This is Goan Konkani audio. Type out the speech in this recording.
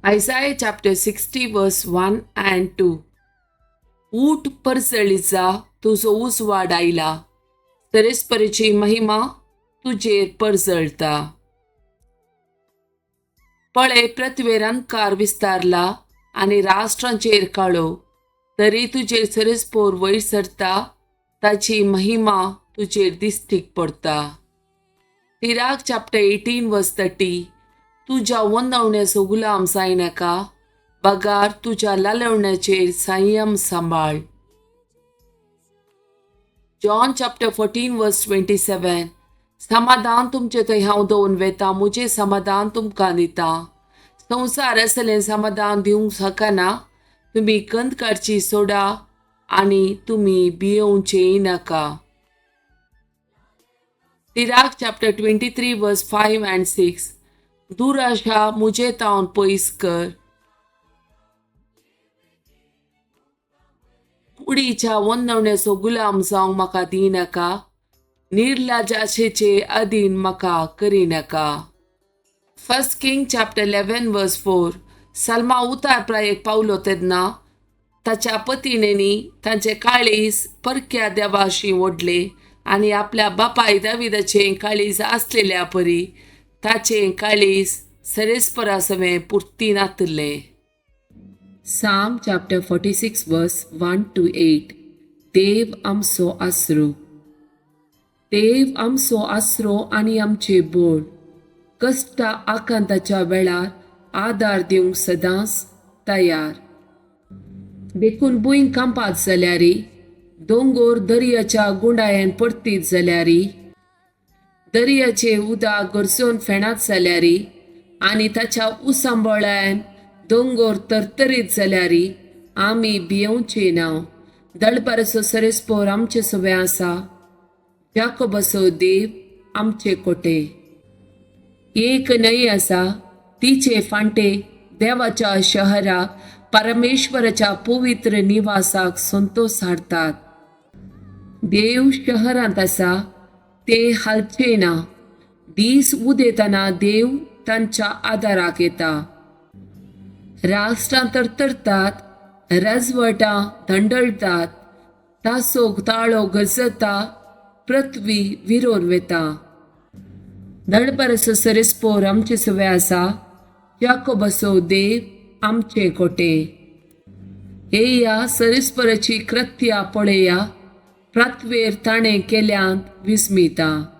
Isaiah chapter 60 verse 1 and 2. ऊठ परजळीत जा, तुजो उजवाड आयला, सरेस्परेची महिमा तुजेर परजळता. पळय, पृथ्वेर अंधकार विस्तारला आनी राष्ट्रांचेर काळो, तरी तुजेर सरेस्पोर वयर सरता, ताची महिमा तुजेर दिश्टीक पडता. Sirach chapter 18 verse 30. तुज्या वंदवण्याचो गुलाम जायनाका, बगार तुज्या लालवण्याचेर संयम सांबाळ. John chapter 14 verse 27. समाधान तुमचे थंय हांव दवरून वेता, म्हजें समाधान तुमकां दिता. संवसार असलें समाधान दिवंक शकना. तुमी खंत काडची सोडा आनी तुमी भियोवचेय नाका. Sirach chapter 23 verse 5 and 6. दुराशा म्हजे तावन पयस कर. कुडीच्या वंदवण्याचो गुलाम जावंक म्हाका दिनाका, निर्लाज आशेचे अधीन म्हाका करिनाका. First King chapter 11 verse 4. Salma उतार प्रायेक पावलो तेन्ना ताच्या पतिणेनी तांचे काळीज परक्या देवाशी ओडले आनी आपल्या बापाय दाविदाचें काळीज आसलेल्या परी ताचें काळीज सरेस्परा सवें Purty नातिल्लें. Psalm chapter 46 verse 1 to 8. देव आमचो आसरो. देव आमचो आसरो आनी आमचे बोळ, कश्टा आकांताच्या वेळार आदार दिवंक सदांच तयार. देखून भूंय कांपात जाल्यारी, दोंगोर दर्याच्या गुंडायेन परतीत जाल्यारी, दर्याचे उदक गरजोवन फेणात जाल्यारी आनी ताच्या उसांबळ्यान दोंगोर तरतरीत जाल्यारी आमी भियोवचे ना. दळपाराचो सरेस्पोर आमचे सवें आसा, जाकोबाचो देव आमचे कोटे. एक न्हंय आसा, तिचे फांटे देवाच्या शहराक, परमेश्वराच्या पवित्र निवासाक संतोश हाडटात. देव शहरांत आसा, ते हालचे ना. दीस उदेतना देव तांच्या आदाराक येता. राष्ट्रां तरतरतात, राजवटां धंडळटात, तासोक ताळो गरजता, पृथ्वी विरोन वेता. दळपाराचो सरेस्पोर आमचे सवे आसा, जाकोबाचो देव आमचे कोटे. येया, सरेस्पराची कृत्या पळया, प्रातवेर ताणें केल्यांत विस्मिता.